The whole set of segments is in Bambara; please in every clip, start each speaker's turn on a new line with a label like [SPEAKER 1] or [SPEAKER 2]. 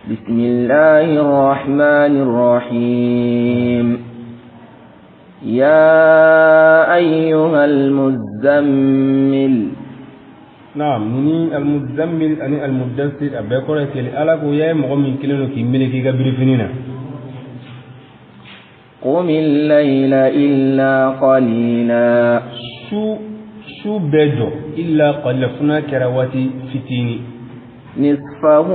[SPEAKER 1] بسم الله الرحمن الرحيم. يا أيها المزمل.
[SPEAKER 2] Naam, ni المزمل ani المدثر, a bɛɛ kɔrɔ ye kelen. Ala ko ya ye mɔgɔ min kelen don k'i meleke i ka birifini na.
[SPEAKER 1] قم الليل إلا قليلا.
[SPEAKER 2] Su bɛɛ jɔ, إلا قليلا, fo n'a kɛra waati fitini.
[SPEAKER 1] نصفه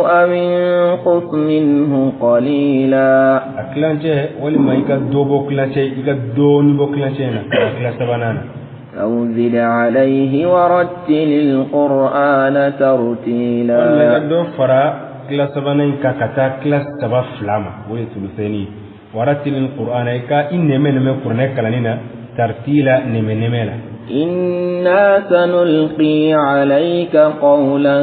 [SPEAKER 1] أو انقص منه قليلا.
[SPEAKER 2] A kilancɛ, walima i ka dɔ bɔ kilancɛ, i ka dɔɔni bɔ kilancɛ in na ka kila sabanan na.
[SPEAKER 1] أو زد عليه ورتل القرآن
[SPEAKER 2] Walima i
[SPEAKER 1] ترتيلا.
[SPEAKER 2] ka dɔ fara kila sabanan in kan ka taa kila saba fila ma, o ye ثلثين ye. ورتل القرآن, i ka i nɛmɛ nɛmɛ kuranɛ kalanni na, ترتيلا, nɛmɛ nɛmɛ la.
[SPEAKER 1] إنا سنلقي عليك قولا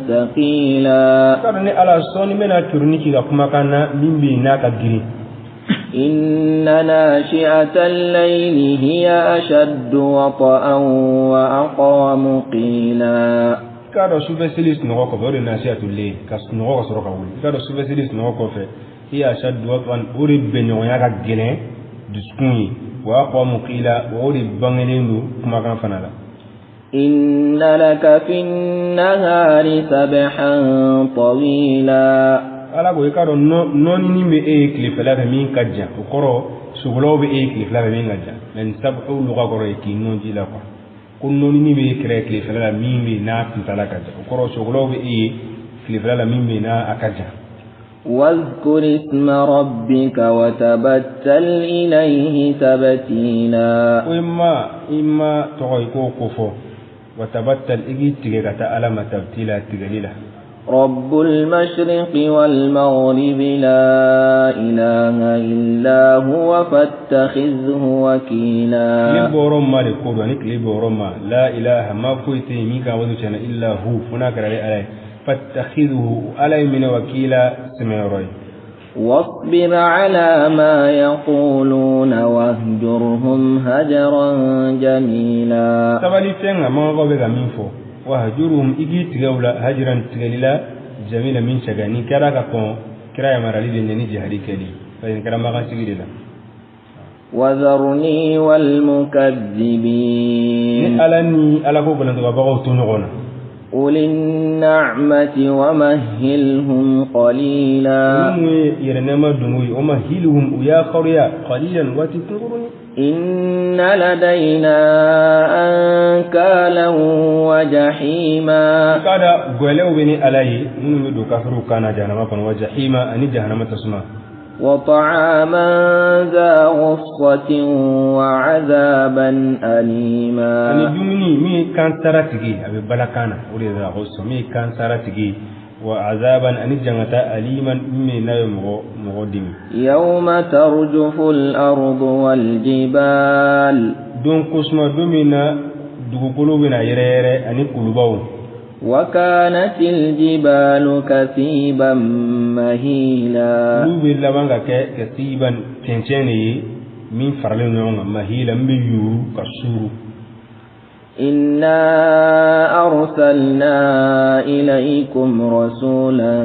[SPEAKER 1] ثقيلا.
[SPEAKER 2] K'a dɔn ni Ala sɔɔni bɛna curuni k'i ka kumakan na min bɛ yen n'a ka girin.
[SPEAKER 1] إن ناشئة الليل هي أشد وطئا وأقوم قيلا.
[SPEAKER 2] I k'a dɔn sufɛ seli sunɔgɔ kɔfɛ, o de ناشئة الليل, ka sunɔgɔ ka sɔrɔ ka wuli, i k'a dɔn sufɛ seli sunɔgɔ kɔfɛ, هي أشد وطئا, o de bɛnɲɔgɔnya ka gɛlɛn dusukun ye, وأقوم قيلا, o de bangelen don kumakan fana la.
[SPEAKER 1] إن لك في النهار سبحا طويلا.
[SPEAKER 2] Ala ko i k'a dɔn nɔɔnini bɛ e ye tilefɛla fɛ min ka jan, o kɔrɔ sogolaw bɛ e ye tilefɛla fɛ min ka jan. Mɛ nin سبح luga kɔrɔ ye k'i nɔn ji la quoi. Ko nɔɔnini bɛ e kɛrɛ tilefɛla la min bɛ yen n'a kuntala ka jan, o kɔrɔ sogolaw bɛ e ye tilefɛla la min bɛ yen n'a a ka jan.
[SPEAKER 1] واذكر اسم ربك وتبتل إليه تبتيلا.
[SPEAKER 2] Ko i ma tɔgɔ i k'o ko fɔ, وتبتل, i k'i tigɛ ka taa Ala ma, تبتيلا, tigɛli la.
[SPEAKER 1] رب المشرق والمغرب لا إله إلا هو فاتخذه
[SPEAKER 2] Tile
[SPEAKER 1] وكيلا.
[SPEAKER 2] bɔyɔrɔ ma de ko don ani tile bɔyɔrɔ ma, لا إله, ma foyi tɛ yen min kan wato tiɲɛ na, إلا هو, fo n'a kɛra ale Ala ye, فاتخذه, Ala ye minɛ, وكيلا, sɛmɛyɔrɔ ye.
[SPEAKER 1] واصبر على ما يقولون واهجرهم هجرا جميلا.
[SPEAKER 2] Sabali fɛn kan mankaw bɛ ka min fɔ, واهجرهم, i k'i tigɛ u la, هجرا, tigɛli la, جميلا, min cɛ ka ɲi. Nin kɛra ka kɔn kira yamaruyali de ɲɛ ni jihadi kɛli, parce que nin kɛra makan sigi de la.
[SPEAKER 1] وذرني
[SPEAKER 2] Ni
[SPEAKER 1] والمكذبين
[SPEAKER 2] Ala ni Ala ko balantɔbagaw to ɲɔgɔn na.
[SPEAKER 1] أولي النعمة ومهلهم قليلا.
[SPEAKER 2] Minnu ye yɛrɛ nɛɛma dungo ye, ومهلهم, u y'a kɔrɔya, قليلا, waati kunkurunin.
[SPEAKER 1] إن لدينا أنكالا وجحيما.
[SPEAKER 2] K'a da gwɛlɛw bɛ ni Ala ye minnu bɛ don kafiriw kan na jahanama kɔnɔ, وجحيما, ani jahanama tasuma.
[SPEAKER 1] وطعاما ذا غصة وعذابا
[SPEAKER 2] Ani
[SPEAKER 1] أليما.
[SPEAKER 2] dumuni min ye kan sara tigi, a bɛ bala kan na, o de ye ذا غصة, min ye kan sara tigi, وعذابا, ani jangata, أليما, min bɛ n'a ye mɔgɔ dimi.
[SPEAKER 1] يوم ترجف الأرض والجبال.
[SPEAKER 2] Don kosuma, don min na dugukolo bɛna yɛrɛ yɛrɛ ani kulubaw.
[SPEAKER 1] وكانت الجبال كثيبا مهيلا.
[SPEAKER 2] Olu bɛ laban ka kɛ كثيبا, cɛncɛn de ye min faralen ɲɔgɔn kan, مهيلا, min bɛ yuuru ka suuru.
[SPEAKER 1] إنا أرسلنا إليكم رسولا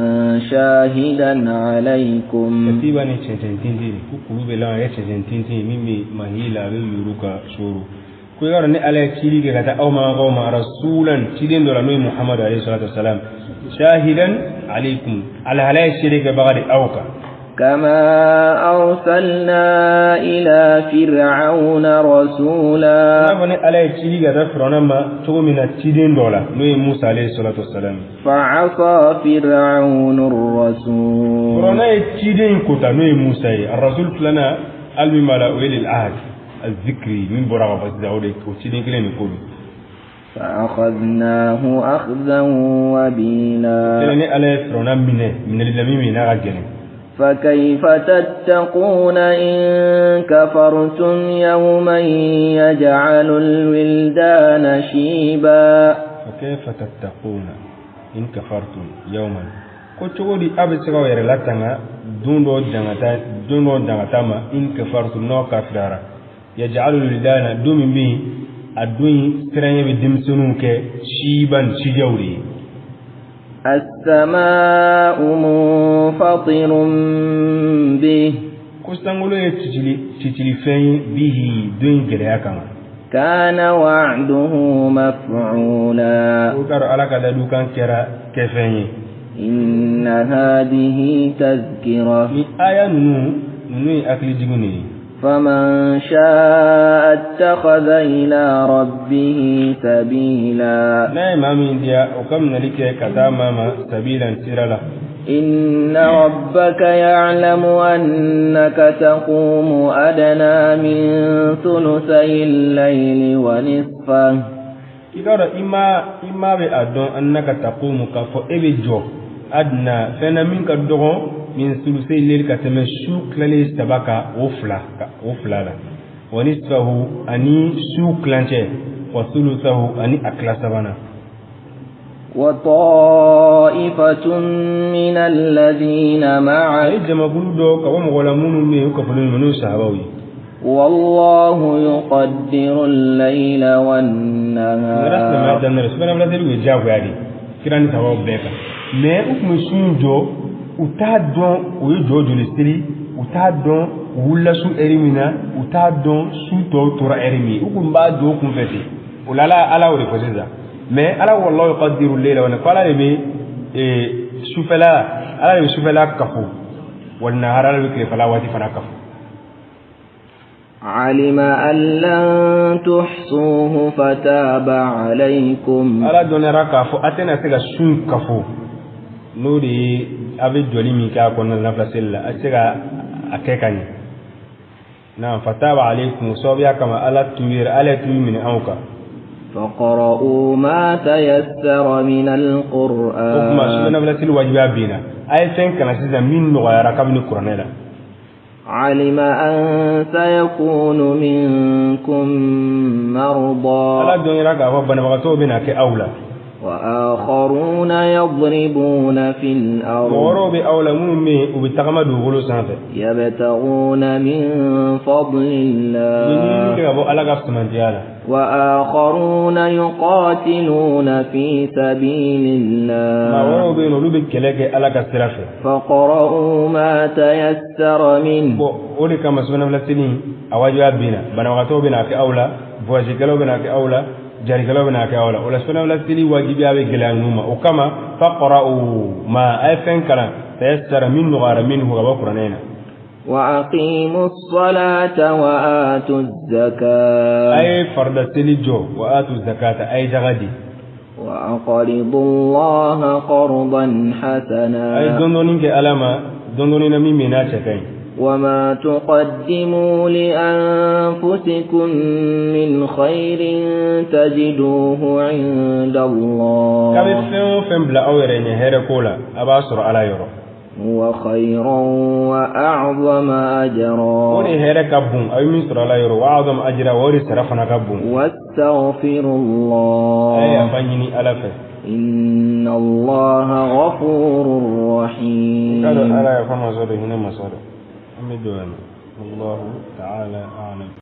[SPEAKER 1] شاهدا عليكم.
[SPEAKER 2] كثيبا ni cɛncɛn tintin, ko kulu bɛ laban ka kɛ cɛncɛn tintin min bɛ مهيلا, a bɛ yuuru ka suuru. Ko i k'a dɔn ni Ala ye cili kɛ ka taa aw ma, aw ma, رسولا, ciden dɔ la n'o ye Muhamadu عليه الصلاة والسلام, شاهدا عليكم, alahala ye seere kɛbaga de aw kan.
[SPEAKER 1] كما أرسلنا إلى فرعون رسولا.
[SPEAKER 2] I n'a fɔ ni Ala ye cili kɛ ka taa Firawuna ma cogo min na ciden dɔ la n'o ye Musa عليه الصلاة والسلام.
[SPEAKER 1] فعصى فرعون الرسول.
[SPEAKER 2] Firawuna ye ciden in kota n'o ye Musa ye. الرسول filanan, hali min b'a la, o ye للعهد الذكري min bɔra ka fɔ sisan, o de o ciden kelen de ko don.
[SPEAKER 1] فأخذناه أخذا وبيلا.
[SPEAKER 2] Kɛlɛ ni Ala ye Firawuna minɛ minɛli la min bɛ yen n'a ka gɛlɛn.
[SPEAKER 1] فكيف تتقون إن كفرتم يوما يجعل الولدان شيبا.
[SPEAKER 2] فكيف تتقون إن كفرتم يوما, ko cogo di a bɛ se k'aw yɛrɛ latanga don dɔ jangata, don dɔ jangata ma, إن كفرتم, n'aw kafirara, يجعل الولدان, don min bɛ yen a don in siranɲɛ bɛ denmisɛnninw kɛ, شيبا, sijɛw de ye.
[SPEAKER 1] السماء منفطر به
[SPEAKER 2] ko sankolo ye cicili fɛn ye bihi don in gɛlɛya kama.
[SPEAKER 1] كان وعده مفعولا
[SPEAKER 2] o k'a dɔn Ala ka layidukan kɛra kɛfɛn ye.
[SPEAKER 1] إن هذه تذكرة
[SPEAKER 2] ni aya ninnu ye hakili jigin de ye.
[SPEAKER 1] فمن شاء اتخذ إلى ربه سبيلا
[SPEAKER 2] n'a ye maa min diya o ka minɛli kɛ ka taa maa ma sabilan sira la.
[SPEAKER 1] إن ربك يعلم أنك تقوم أدنى من ثلثي الليل ونصفه
[SPEAKER 2] i k'a dɔn i ma bɛ a dɔn annaka taqumu k'a fɔ e bɛ jɔ adna fɛn na min ka dɔgɔn min sulusai layli ka tɛmɛ su tilalen saba kan o fila la wa nisfahu ani su tilancɛ wa sulusahu ani a tila sabanan.
[SPEAKER 1] وطائفة من الذين معك
[SPEAKER 2] a ye jamakulu dɔ ka bɔ mɔgɔ la minnu bɛ yen u kafolen don n'o ye sahabaw ye.
[SPEAKER 1] والله يقدر الليل والنهار
[SPEAKER 2] nana silamɛya daminɛ subahana seli ye diyagoya de kira ni sahabaw bɛɛ kan mais u tun bɛ su in jɔ u t'a dɔn u ye jɔ joli seli u t'a dɔn u wulila su ɛri min na u t'a dɔn su tɔw tora ɛri min u tun b'a jɔ u kunfɛ ten o la Ala y'o de fɔ sisan mais Ala wallahu yuqaddiru al-layla wa ko Ala de bɛ sufɛla Ala de bɛ sufɛla kafo wal nahara Ala de bɛ tilefɛla waati fana kafo.
[SPEAKER 1] علم أن لن تحصوه فتاب عليكم
[SPEAKER 2] Ala dɔnniyara k'a fɔ a tɛna se ka sun kafo n'o de ye a bɛ jɔli min kɛ a kɔnɔna la nafila seli la a tɛ se ka a kɛ ka ɲɛ naam fataba alaykum sababuya kama Ala tuubira Ala ye tuubi minɛ anw kan.
[SPEAKER 1] فاقرؤوا ما تيسر من
[SPEAKER 2] o tuma
[SPEAKER 1] القرآن
[SPEAKER 2] nafila seli wajibiya binna a ye fɛn kalan sisan min nɔgɔyara kabini kuranɛ la.
[SPEAKER 1] علم أن سيكون منكم مرضى
[SPEAKER 2] Ala dɔnniyara k'a fɔ banabagatɔw bɛna kɛ aw la.
[SPEAKER 1] وآخرون يضربون في
[SPEAKER 2] mɔgɔ
[SPEAKER 1] الأرض
[SPEAKER 2] wɛrɛw bɛ aw la minnu bɛ yen u bɛ tagama dugukolo sanfɛ.
[SPEAKER 1] يبتغون من فضل
[SPEAKER 2] u bɛ ɲinini
[SPEAKER 1] الله
[SPEAKER 2] kɛ ka bɔ Ala ka fisamantiya la.
[SPEAKER 1] وآخرون يقاتلون في سبيل
[SPEAKER 2] maa
[SPEAKER 1] الله
[SPEAKER 2] wɛrɛw bɛ yen olu bɛ kɛlɛ kɛ Ala ka sira fɛ.
[SPEAKER 1] فاقرؤوا ما تيسر منه
[SPEAKER 2] bon o de kama subahana seli a wajibiya binna banabagatɔw bɛna kɛ aw la voyagekɛlaw bɛna kɛ aw la jarikɛlaw bɛna kɛ aw la o la subahana seli wajibiya bɛ gɛlɛya ninnu ma o kama faqra'u ma a ye fɛn kalan tayassara min nɔgɔyara minhu ka bɔ kuranɛ in na.
[SPEAKER 1] وأقيموا الصلاة وآتوا
[SPEAKER 2] a
[SPEAKER 1] الزكاة
[SPEAKER 2] ye farida seli jɔ wa atu zakata a ye jaga di.
[SPEAKER 1] وأقرضوا الله قرضا
[SPEAKER 2] a ye
[SPEAKER 1] حسنا
[SPEAKER 2] dɔɔnin kɛ Ala ma dɔɔnin na min bɛ n'a cɛ ka ɲi.
[SPEAKER 1] وما تقدموا لأنفسكم من خير تجدوه عند
[SPEAKER 2] k'a bɛ
[SPEAKER 1] الله
[SPEAKER 2] fɛn o fɛn bila aw yɛrɛ ɲɛ hɛrɛ ko la a b'a sɔrɔ Ala yɔrɔ.
[SPEAKER 1] هو خيرا وأعظم
[SPEAKER 2] o
[SPEAKER 1] أجرا
[SPEAKER 2] de hɛrɛ ka bon a bɛ min sɔrɔ Ala yɔrɔ wa a'zam ajra o de sara fana ka bon.
[SPEAKER 1] واستغفروا
[SPEAKER 2] a ye
[SPEAKER 1] الله
[SPEAKER 2] yafa ɲini Ala fɛ.
[SPEAKER 1] إن الله غفور
[SPEAKER 2] k'a dɔn
[SPEAKER 1] رحيم
[SPEAKER 2] Ala yafa masa don hinɛ masa don. An bɛ jɔ yan nɔ. Wallahu ta'ala a'lam.